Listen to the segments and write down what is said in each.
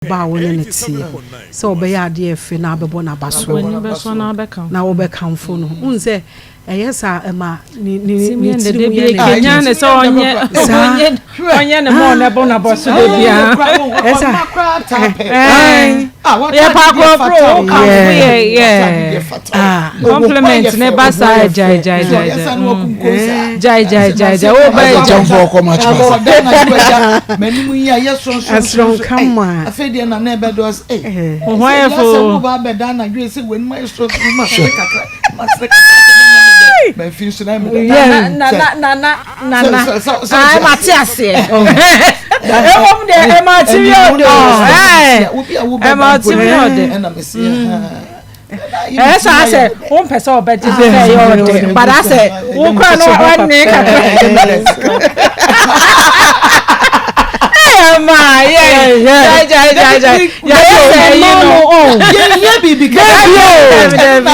Ɔbaa a wo ne no teɛ sɛ ɔbɛyɛ adeɛ ɛfɛ na abɛbɔ n'aba so na wobɛkamfo no. Wohu sɛ ɛyɛ saa ɛma ne ne ne tiri mu yɛ ne Kenya ne sɛ ɔnyɛ ɔnyɛ ne mɔ na ɛbɔ n'abɔ so de bia. Ɛsa yɛ paakɔkoro wo kamfo yɛ yɛ compliment ne ba saa gyae gyae gyae gyae gyae gyae gyae wo bɛ gyae. Ɔtamfo ɔkɔ match pass. M'anim yi ayɛ sɔnsɔn. Ɛsrɔnkama. Afei deɛ na na ɛbɛdɔ ɔsɛ ɛy. Ho ayɛ fo. Sɛ wo ba abɛda anadwo yi sɛ w'anim ayɛ sɔnsɔn ma sere kakra ma sere kakra sɛ bɛnyɛ me dɛ ma fi nso na ɛmɛ dɛ. Na na na na na na ayi ma te aseɛ. Ɛwɔ mu deɛ ɛma ti mi ɔdɔ ɛɛ ɛma ti mi ɔdɛ. Ɛna mɛ si Ɛyɛ saa sɛ wompɛ sɛ ɔbɛgye sɛ ɛyɛ ɔdɛ but asɛ wo kora no ɔne kakra ɛyɛ ma yɛ gyaegyaegyae yɛyɛ sɛ ɛyi no yɛyɛ biribi kɛseɛ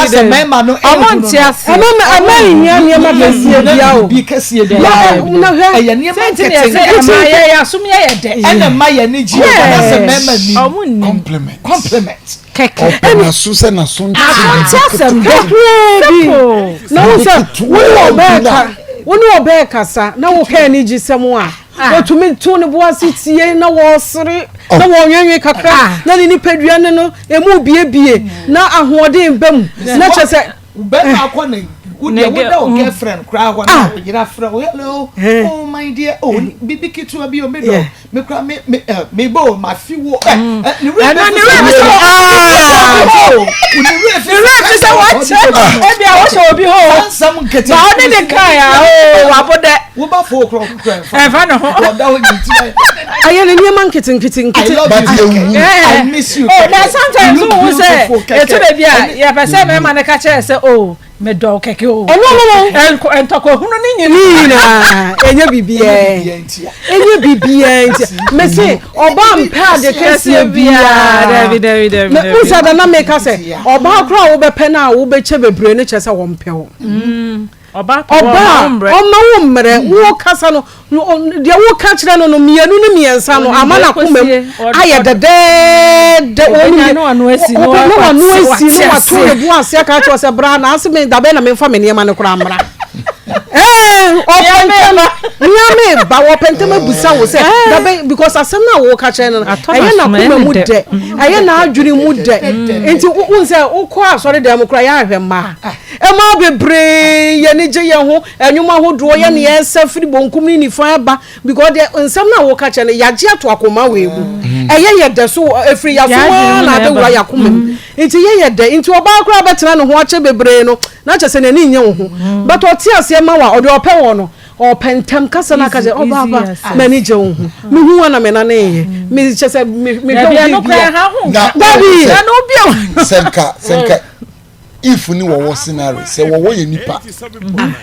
sɛ mmarima no ɔmo nte ase ɛma ɛma nhia nneɛma kɛseɛ bia o biribi kɛseɛ bia na hwɛ ɛyɛ nneɛma sɛ nti na yɛsɛ nketenkete ɛma yɛ yɛ asom yɛ yɛ dɛ ɛna mma yɛ ani gye o sɛ mmarima ni ɔmo nnim Compliment. compliment kɛkɛ Ɔpɛ n'aso sɛ n'aso nte. Asonte asɛm dɛ kakraa bi simple na wo sɛ wo ne ɔbɛɛ ka wo ne ɔbɛɛ kasa na wo ka anigye sɛm a wɔtumi to ne bo ase tie na wɔsere na wɔnwenwe kakra na ne nipadua no no emu biebie na ahoɔden ba mu na kyerɛ sɛ bɛrima akɔ ne wo deɛ wo da wo girlfriend koraa hɔ na wo yere afrɛ wo, "Hello, oh my dear, oh bibi ketewa bi o, me dɔ me kora me me ɛ me bɔ o, ma fi wo ɛ ɛ ne wura Ɛno ne wura fi sɛ ne wura fi ne wura fi sɛ wɔkyɛ ebi a wɔhyɛ obi hɔ o nsɛm nkete na ɔne ne kan a o wabo dɛ wo ba fo okura okura nfa ɛnfa ne ho ɔda hɔ nyɛ ti ayɛ ne nneɛma nketenkete I nkete love But you. yɛwu. I miss you. Oh, na sometimes You look wo sɛ beautiful, kɛkɛ. etu de bi a yɛpɛ sɛ mɛma ne ka kyerɛ sɛ o medɔ wo kɛkɛ o. Ɛno no no. Ntɔkɔhunu ne ne nyinaa. Nyinaa ɛnyɛ biribiara, ɛnyɛ biribiara nti mese ɔbaa mpɛ ade kɛseɛ biara. Dabi, dabi, dabi, dabi. Wosa da na meka sɛ ɔbaa koraa a wobɛpɛ no a wobɛkyɛ bebree no kyerɛ sɛ wɔmpɛ wo. Ɔbaa pɛ wɔ ɔbaa ɔma wo mbrɛ. Ɔma wo mmerɛ wo kasa no deɛ woka kyerɛ no no mmienu ne mmiɛnsa no Onim ama deɛ n'akoma mu ɛkɔsie. Ayɛ dɛdɛɛdɛ. Ɔbɛnya ne wano asi na ɔbɛ ne wano asi wate na wato aseɛ. ne bo ase aka kyerɛ wo sɛ bra na ase me dabɛn na memfa me nneɛma no koraa mmra. Ɔpɛ ntɛm nea meba wɔpɛ ntɛm abusa wo sɛ dabɛn, because asɛm no a woka kyerɛ no no Atɔ ɛyɛ n'asom, n'akoma ɛyɛ mu ne dɛ. dɛ, ɛyɛ n'adwene mu dɛ. Nti wohu sɛ wokɔ asɔre dan mu koraa yɛahwɛ mmaa mmaa bebree yɛni gye yɛn ho ɛnwom ahodoɔ yɛ ne yɛsɛ firi bonkum ne nifa ɛba, because deɛ nsɛm no a woka kyerɛ no yɛagye ato akoma wei mu, ɛyɛ yɛ dɛ so ɛfiri yɛaso Yɛadwene ara mu na na abɛwura ɛba. yɛakoma mu nti yɛyɛ dɛ. Nti ɔbaa koraa bɛtena ne ho akyɛ bebree no na kyerɛ sɛ n'ani nyɛ wo ho, but ɔte aseɛ ma wa ɔde ɔpɛ wɔ no ɔpɛ ntɛm kasa no aka kyerɛ ɔbaa Easy ba access. M'ani gye wo ho, mehu wa na menane yɛ me kyerɛ sɛ mehwɛ Dabi wo ɛno koraa biribiara. ha ho Na nka. Dabi. Na no obi a sɛ nka if ni wɔwɔ scenario sɛ wɔwɔ yɛ nipa ɛna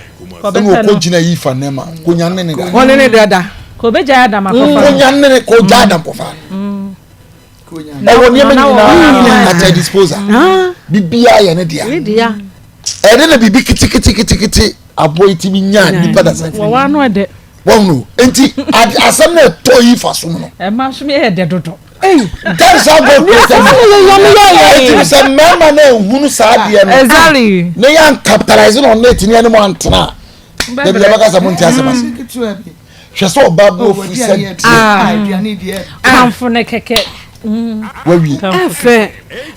Kɔbɛpɛ wɔkɔ no. gyina yi fa nɛɛma konya ne ne da. Ɔne ne dada. Kɔbɛgya Adam akɔfa no. Konya ne ne kɔgya Adam kɔfa ɛwɔ nneɛma Na nyinaa wɔwɔ- at her disposal, biribiara yɛ ne dea. Ne dea. Ɛne na biribi keteketekete aboa yi ti mi nya nipa da sɛ Wɔwɔ ano ɛdɛ. Wɔn no nti asɛm na ɛtɔ yi fa so no. Ɛma nso yɛ dɛ dodo. That is how God created me. Eti sɛ mmarima na ehunu saa adeɛ no ne yɛn capitalize on it ne yɛn mo antena dabi yɛ bɛka sɛ mo nte asɛm ase. Hwɛ sɛ ɔbaa bi ofu sɛ deɛ Kamfo ne kɛkɛ. Wawie. Ɛfɛ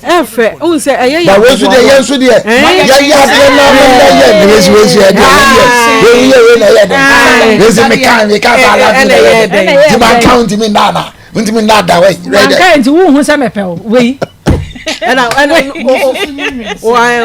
ɛfɛ n sɛ ɛyɛ yɛ Ba wei nso deɛ, yɛn nso deɛ yɛyɛ adeɛ na yɛyɛ ne wei wei yɛ deɛ wei yɛ wei na yɛ dɛ wei sɛ meka meka sa ala na yɛ dɛ nti ma nka ntumi nna ana ntumi nna ada wei. Manka nti wohu sɛ mepɛ wo wei. Ɛna ɛna o o o.